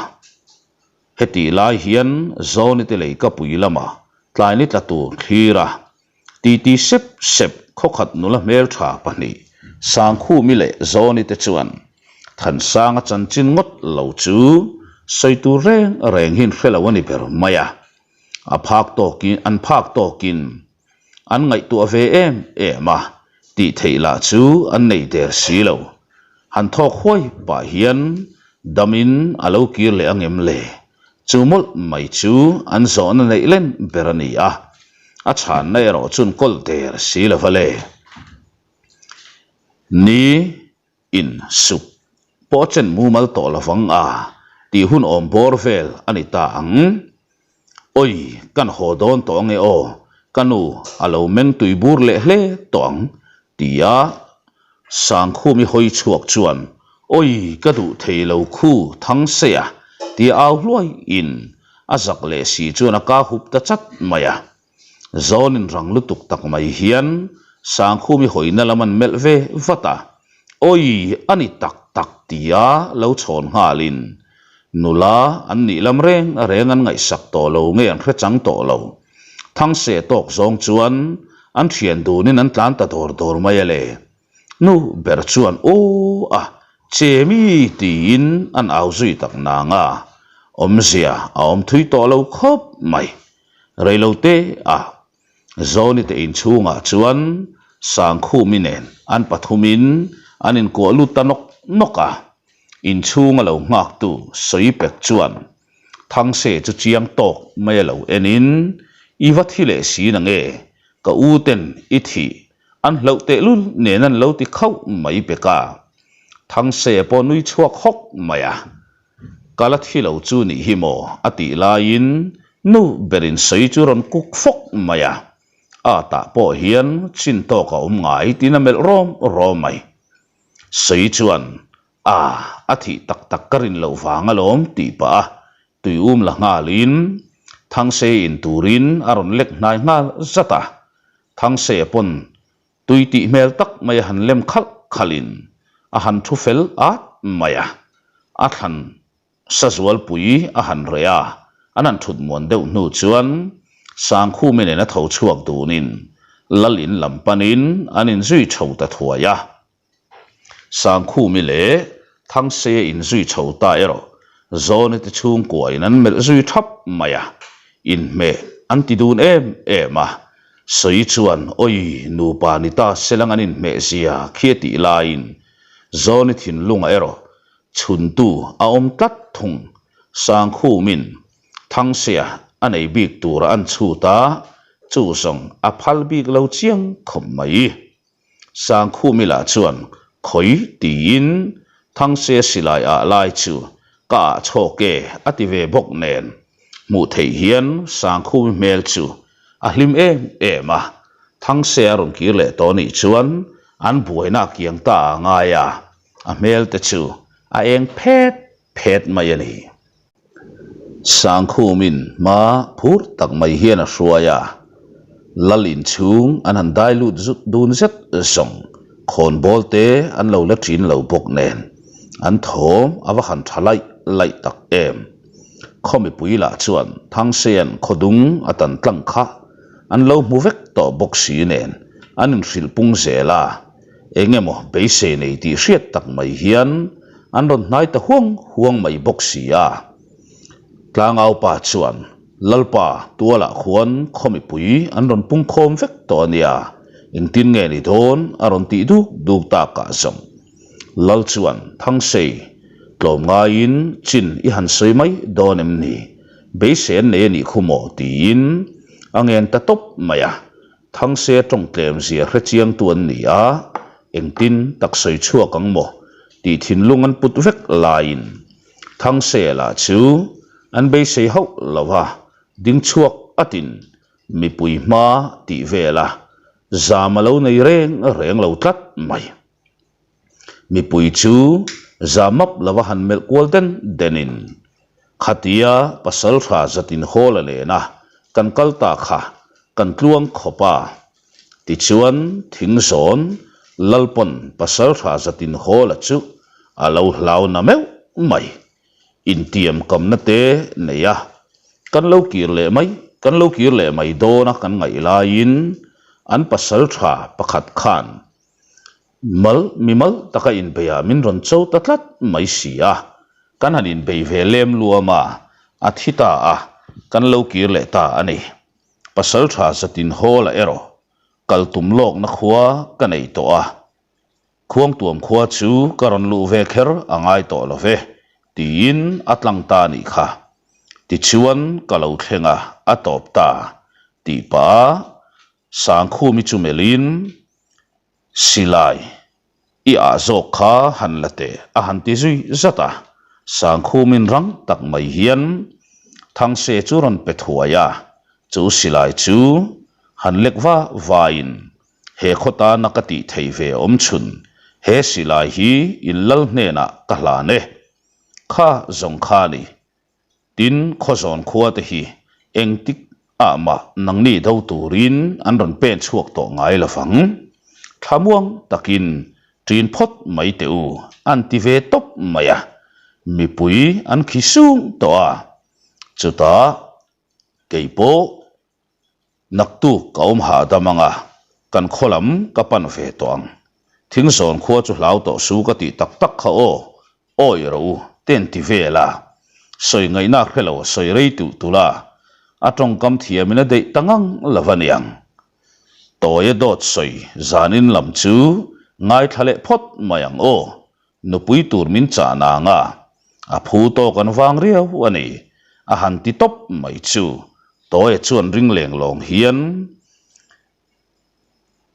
Hetih lai hian Zawnite lei ka pui lamah tlai ni tla tur thlir a, Titi sep sep khawkhat nula hmeltha pahnih Sangkhumi leh Zawni te chuan Thansanga chanchin ngawt lo chu sawi tur reng reng hi an hre lo a ni ber mai a. A phak tawkin an phak tawkin an ngaihtuah ve em em a, tih theih lah chu an nei der si lo. Han thawk huai pah hian damin a lo kir leh angem le? Chu mawlh mai chu an zawhna neih len ber a ni a, a chhanna erawh chuan kawl der si lo va le. Ni in suk pawh a chen mumal tawh lo vang a tih hun awm bawr vel a ni ta ang. Awi, kan haw dawn tawh ange aw, ka nu a lo meng tui bur leh hle tawh ang, tia Sangkhumi hawi chhuak chuan Awi, ka duh thei lo khu Thangseia tia au hluai in a zak leh si chuan a ka hup ta chat mai a. Zawnin rang lutuk tak mai hian Sangkhumi hawina lam an melh ve vat a, Awi, a ni tak tak tia lo chhawn nghalin nula an nih lam reng reng an ngaihsak tawh lo nge an hre chang tawh lo. Thangse tawk zawng chuan an thian dunin an tlan ta dawr dawr mai a le. Nu ber chuan aw a, che mi tiin an au zui tak nang a, awmzia a awm thui tawh lo khawp mai. Reilote ah Zawni te inchhungah chuan Sangkhumi nen an pathumin an inkuah lut ta nawk nawk a, inchhunga lo nghaktu Sawipek chuan Thangse chu chiang tawk mai a lo enin, I va thi leh si na nge, ka u ten i thih an hlauh tehlul nen an lo ti khauh mai pek a. Thangse pawh nui chhuak hawk mai a. Ka la thi lo chu nih hi maw a tih laiin nu berin sawi chu rawn kuk fawk mai a. A tah pawh hian chin tawk a awm ngai tiin a melh rawm rawm mai. Sawi chuan A, a thih tak tak ka rin loh vang alawm tih pah a tui um la nghalin Thangse in turin a rawn lek hnai nghal zat a. Thangse pawn tui tih hmel tak mai a han lem khalh khalhin a han thu fel at mai a. A thlan sazualpui a han reh a, an han thut muan deuh hnu chuan Sangkhumi nen a tho chhuak dunin Lal in lam panin an inzui chho ta thuai a. Sangkhumi leh Thangseia inzui chho ta erawh Zawni te chhungkuain an melh zui thap mai a, inhmeh an ti dun em em a. Sawi chuan Awi nupa ni ta selang an inhmeh zia khi a tih laiin Zawni thinlungah erawh chhuntu a awm tlat thung. Sangkhumin Thangseia a nei bik tura an chhut a, chu zawng a phal bik lo chiang khawp mai. Sangkhumi lah chuan khawi tiin Thangse silai ah lai chu ka ah chhawk e a ti ve bawk nen hmuh theih hian Sangkhumi hmel chu A hlim em em a, Thangse a rawn kir leh tawh nih chuan an buaina a kiang ta a ngai a, a hmel te chu a eng phet phet mai a ni. Sangkhumin hma phur tak mai hian a hruai a, Lal inchhung an han dai lut zut dun zet zawng khawnbawl te an lo la ṭin lo bawk nen an thawm a va han ṭha laih laih tak em. Khaw mipui lah chuan Thangsean khawdung a tan tlang kha an lo hmu vek tawh bawk si nen an inhrilh pung zel a, eng emaw beisei nei tih hriat tak mai hian an rawn hnai ta huang huang mai bawk si a. Tlangaupa chuan Lalpa tualah khuan khaw mipui an rawn pung khawm vek tawh a nia, engtin nge ni dawn a rawn tih duk duk takah zawng. Lal chuan Thangsei, tlawm ngaiin chin i han sawi mai dawn em ni? Beisei an nei a nih khu maw? tiin a ngen ta tawp mai a. Thangse tawng tlem zia hre chiangtu an ni a, engtin tak sawi chhuak ang maw tih thinlung an put vek laiin Thangse lah chu an beisei hauh lo a, ding chhuak atin mipui hma tih vela zam a lo nei reng reng lo tlat mai. Mipui chu za map lova han melh kual den denin, Khatia Pasaltha zatin hawl a len a, kan kal ta kha kan tluang khawp a. Tichuan thingzawn Lalpawn Pasaltha zatin hawl a chu a lo hlau na meuh mai. Intiam kamna te nei a, kan lo kir leh mai, kan lo kir leh mai dawn a kan ngaih laiin an Pasaltha pakhat khan Mal, mimal taka inbeiah min rawn cho ta tlat mai si a, kan han inbei ve lem luam a, a thi ta a, kan lo kir leh ta a ni. Pasaltha zatin Hall-a erawh kal tum lawkna khua ka nei tawh a, Khuangtuam khua chu ka rawn luh ve kher a ngai tawh lo ve, tiin a tlang ta a nih kha. Tichuan ka lo thleng a, a tawp ta, tih pah a Sangkhumi chu melhin, Silai, i ah zawk kha han la teh a han ti zui zat a. Sangkhumin rang tak mai hian Thangse chu rawn pe thuai a, chu silai chu han lek va vain he khaw tana ka tih thei ve awm chhun he silai hi in lal hnenah ka hlan e. Kha zawng kha ni. Tin, Khawzawn khua te hi engtik ah mah nangni do turin an rawn pen chhuak tawh ngai lo vang. Thlamuang takin ṭin phawt mai teh u an ti ve tawp mai a, mipui an khi sung tawh a. Chutah kei pawh Naktuk ka awm hahdam ang a, kan khaw lam ka pan ve tawh ang. Thingzawn khua chu hlau tawh su ka tih tak tak kha aw, awi rawh u, ten ti vel a. Sawi ngaihna hre lo a sawi rei tulh tulh a, a tawngkam thiamin a deih ta ngang lo va niang. Tawia dawt sawi zanin lam chu ngaithla leh phawt mai ang aw, Nupui tur min chah nang a, a phu tawk an vang riau a ni, a han ti tawp mai chu Tawia chuan ring leng lawng hian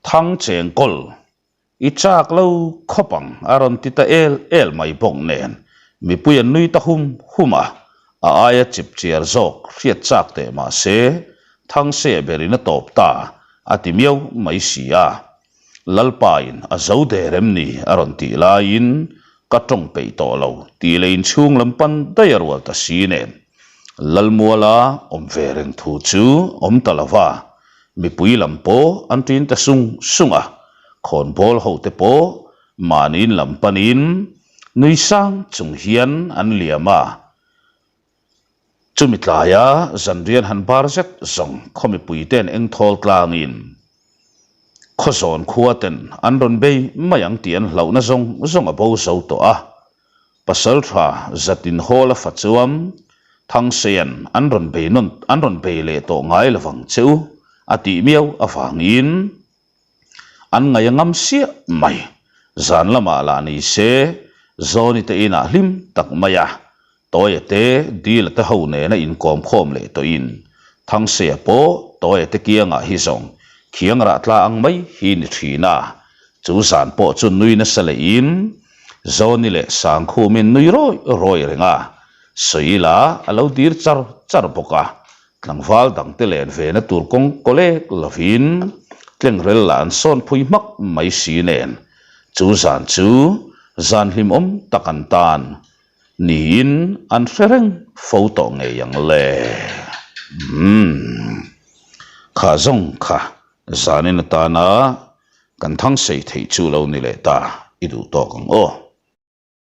Thang cheng kawl i chak lo khawp ang a rawn ti ta el el mai bawk nen mipui an nui ta hum hum a, a aia chip chiar zawk hriat chak teh mah se Thangse berin a tawp ta a ti miau mai si a. Lalpain a zo der em ni a rawn tih laiin ka tawng peih tawh lo tih leh inchhung lam pan daih a rual ta si nen Lalmuala awm ve reng thu chu awm ta lo va, mipui lam pawh an ṭin ta sung sung a, khawnbawl hote pawh mahniin lam panin nui sang chung hian an liam a. Chumi tlaia zanrian han bar zet zawng khaw mipuite'n eng thawl tlangin Khawzawn khuate'n an rawn bei mai ang tih an hlauhna zawng zawng a bo zo tawh a. Pasaltha zatin hawl a fa chuam Thangsea'n an rawn bei nawn an rawn bei leh tawh ngai lovang che u a tih miau avangin an ngaih a ngam siah mai. Zan lamah lah ni se Zawni te inah hlim tak mai a Tawia te Dila te ho nena inkawm khawm leh tawhin Thangseia pawh Tawia te kiangah hi zawng khiang rah tla ang mai hi ni thin a, chu zan pawh chu nui nasa lehin Zawni leh Sangkhumin nui rawi rawi reng a, Sawila a lo dir char char bawk a. Tlangval dangte len ve na tur kawng kawlek lovin tlengrel lah an sawn phui hmak mai si nen chu zan chu zan hlimawm tak an tan niin an hre reng fo tawh ngei ang le. Umm. Kha zawng kha zanin atana kan thang sei theih chu lo ni leh ta i duh tawk ang aw.